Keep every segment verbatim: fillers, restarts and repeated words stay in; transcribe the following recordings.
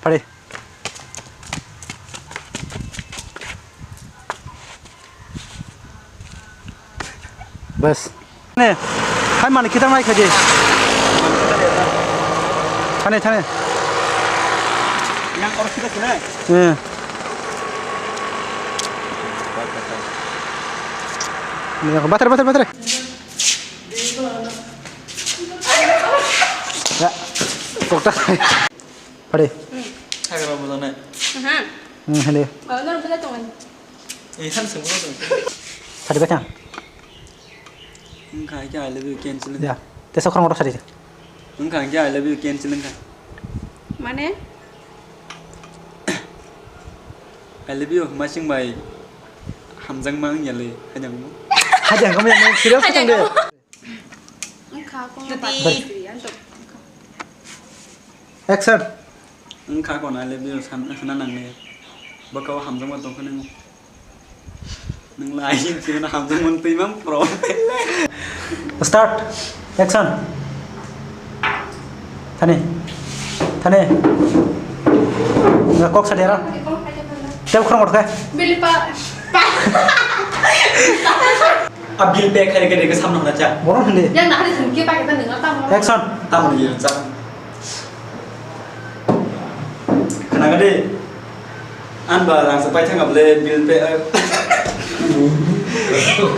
Pare. Bas. Ne, hai mani kita mai khaje. Thane, thane. Yang orang kita sini. Eh. Batar, batar, batar. Ya, kokta. Pare. Hagra bujana. Aha. Hmm, hande. Baba, nor bujai tongo. Eh, san sung bujai tongo. Sari bata. Wngkha khe I love you cancel. Ya. Tesa khorang oro sari. Wngkha khe I love you cancel wngkha. Mane? I love you masing bai hamjakma wngya le, hajangmo. Hajangma ya, serious tong de. Wngkha ko. Action. Wngkha ko na le bio san khana nang ne. Baka o hamjakma tong khana. Nang lai sin sin hamjakma twi mang pro. Start. Action. Thani. Thani. Nga kok sa dera. Tel khorang orkha. Bili pa. Pa. A bill pay khai rega rega samno hana cha. Bono hindi. Yang nak ada sungki pakai tanda nggak tahu. Action. Tamu ni cha. Khana gade. An ba rang sa pai thang able bill pay.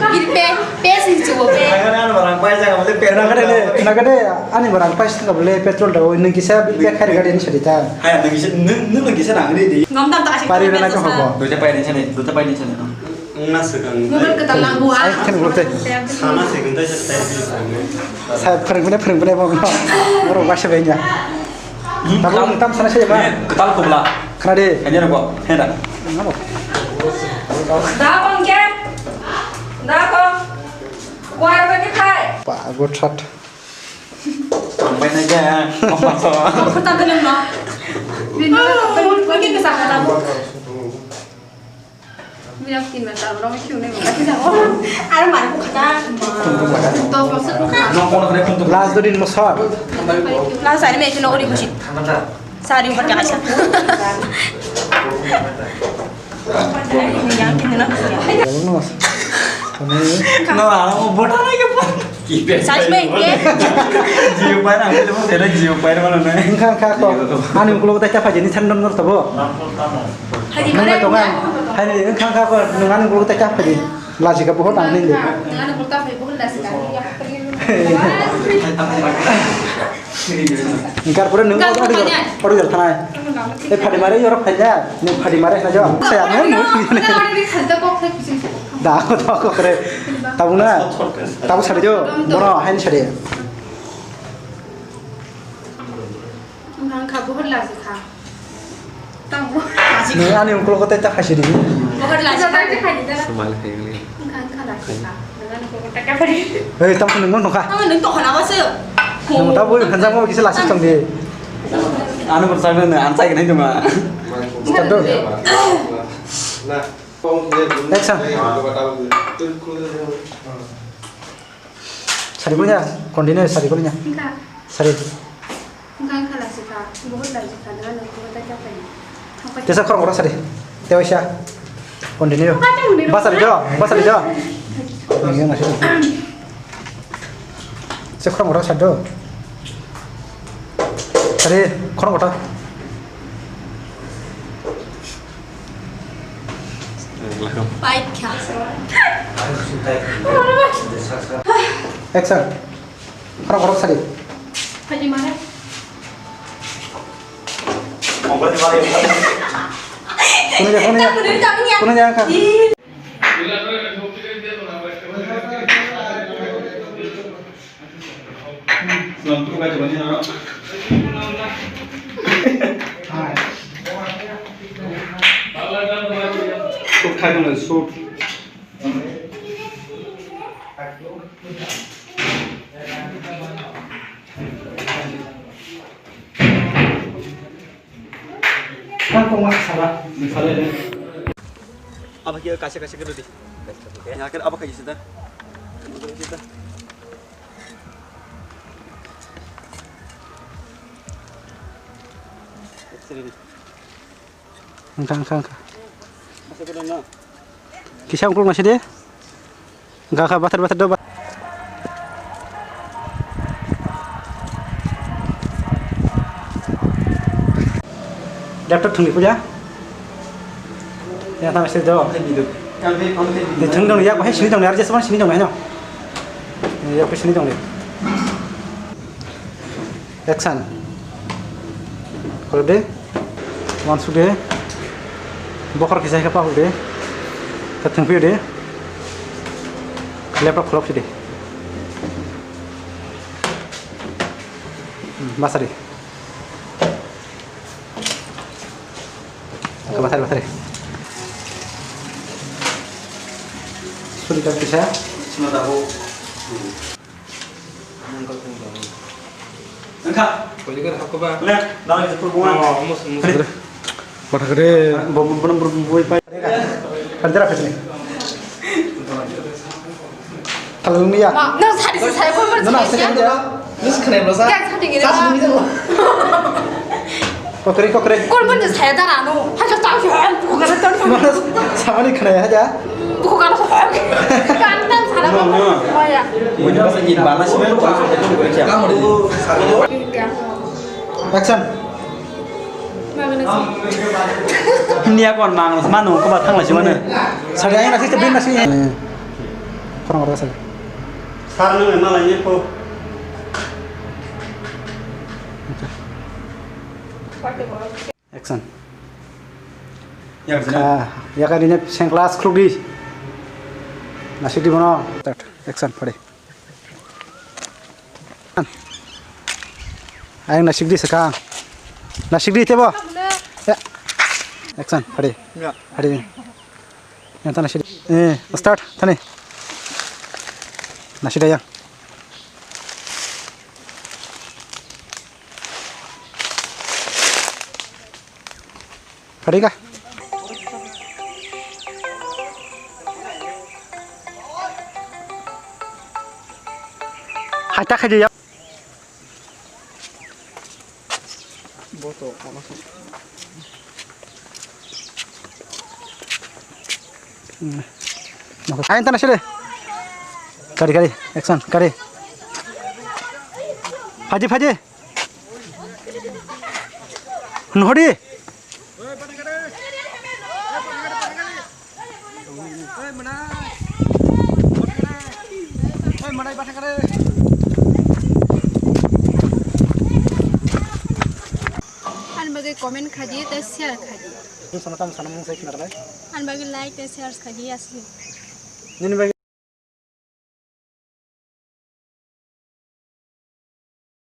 Bill pay, pay sih cukup pay. Khana an ba rang pai thang able pay. Khana gade, khana gade. Ani ba rang pai thang able petrol da. Nung kisa bill pay khai rega rega ni sadi ta. Hai nung kisa nung nung kisa nang ni di. Ngam tam tak asik. Pari na ka hobo. Dua pai ni sani, dua pai ni sani. Wngna swkang. Mobile kwtal nang bu, ah. Ai, khen bo tei. Sana swkang tei sa tei. Sa phwrwng bini, phwrwng bini bo. Borok ba se benya. Hmm, tabo kwtal. Tam sana se ba. Eh, kwtal kubla. Khna de. Kanya rogo. Heda. Namo. Da kong ke? Da kong. Kuar ba ke khai? Ba go chat. Ang bai na ja. Apa to? Apa to, no? Bini, bini, bini, bini, bini. Bini tin mata, orang itu nih, bukan sih, sama. Ada mana, bukan, ah? Tuh, maksud bukan. Last dua din masar. Last hari ini, itu nongol di masjid. Sari umpat jangan sih. Yang kini, no? No, ano, bodoh lagi, apa? Saj mein, ye? Jio pai na, ang tele phone tele Jio pai na, mana na? Wngkha, wngkha, kok. Ani ukulok tei ta phaji ni sandal nor tabo. Haji nung mare tonga. Hai ni wngkha, wngkha, kok. Nung ani ukulok tei ta phaji. Laji ka buhut ang ning de. Nung ani ukulok ta phaji buhut laji ka. Wngkha pura nung order, order thanai. E phadi mare yorok phai da. Nung phadi mare na jo. Saya nung. Da, da, kok kre. Tabuk na, tabuk sari jo, bono haini sari. Wngkha, wngkha, buhur laji kha. Tamo. Nung ani ukulok tei ta khaisidi. Buhur laji kha. Smile khaigli. Wngkha, wngkha, laji kha. Nung ani ukulok tei ta khaisidi. Hei, tamo nung nung kha. Tamo nung to khana basu. Nung ta bui khanjak mo kisa lasis tong di. Ano bo chakna nung an chai nai tuma. Start do. Action. Sari kulinya, continue, sari kulinya. Wngkha. Sari. Wngkha, wngkha, laji kha. Buhur laji kha. Nang nang buhur ta kya pai. Tesa khorang ora sari. Tewaisa. Continue. Wngkha, tei wngkha. Ba sari jo, ba sari jo. Ini yang masih. Se khorang ora sari do. Sari, khorang ora. Paikha. Action. Khorok khorok sadi. Haji mare. Kuno ja, kuno ja. Kuno ja, kuno ja. Shoot khai dong, shoot. Abo khe kaisa kaisa khe rwdi. Abo khe sida. Wngkha, wngkha, wngkha. Kisa ungkuluk naisidi. Wngkha, wngkha, bathar, bathar do, bathar. Laptop thwngwi puja. Ya, tama se do. Ni thwng dong, yak bahai sini dong, ar jesman sini dong, no. Yak sini dong. Action. Khuluk de. Wansuk de. Bokhor kisa khe pahuk de. Khe thwngphi de. Laptop khulok si de. Hmm, basari. Oke, basari, basari. Suri kap kisa. Sima tahu. Wngkha. Koligar hakoba. Le, dal itu bunga. Oh, mus, mus. Pathakre. Bo, bo, bo, bo, bo, pai. Kadra khasni. Talung ya. Ma, nang sari se sai ko mar. Nana, se kan ya. Nus khane bro sa. Kan sari gini. Kokre, kokre. Kol pun je saya darano. Hajar tahu sih, bukan kan. Mana samani khane aja. Buku kamu sohor. Kantan sana. No, no. Oh ya. Ini bahasa ini balas ini. Kamu di. Action. Magna sih. Ini aku mangno mano ko ba thangla sih mana. Sari ayo nasi sebelum nasi. Kurang orang sih. Sar nang mana ini po. Action. Yak jana. Kha, yakari ne sengkla skrukdi. Nasikdi bono. Start. Action, phadi. Ayang nasikdi sakang. Nasikdi tebo. Ya. Action, phadi. Ya. Phadi. Yang tana sidi. Eh, start, tani. Nasida yang. Phadi ka? Hai ta khai ya. Boto, kono. Ayan tana sidi. Kari, kari, action, kari. Phaji, phaji. Nuhodi. Ani bagwi comment khaidi tei share khaidi. Ani bagwi like tei share khaidi aswk. Nini bagwi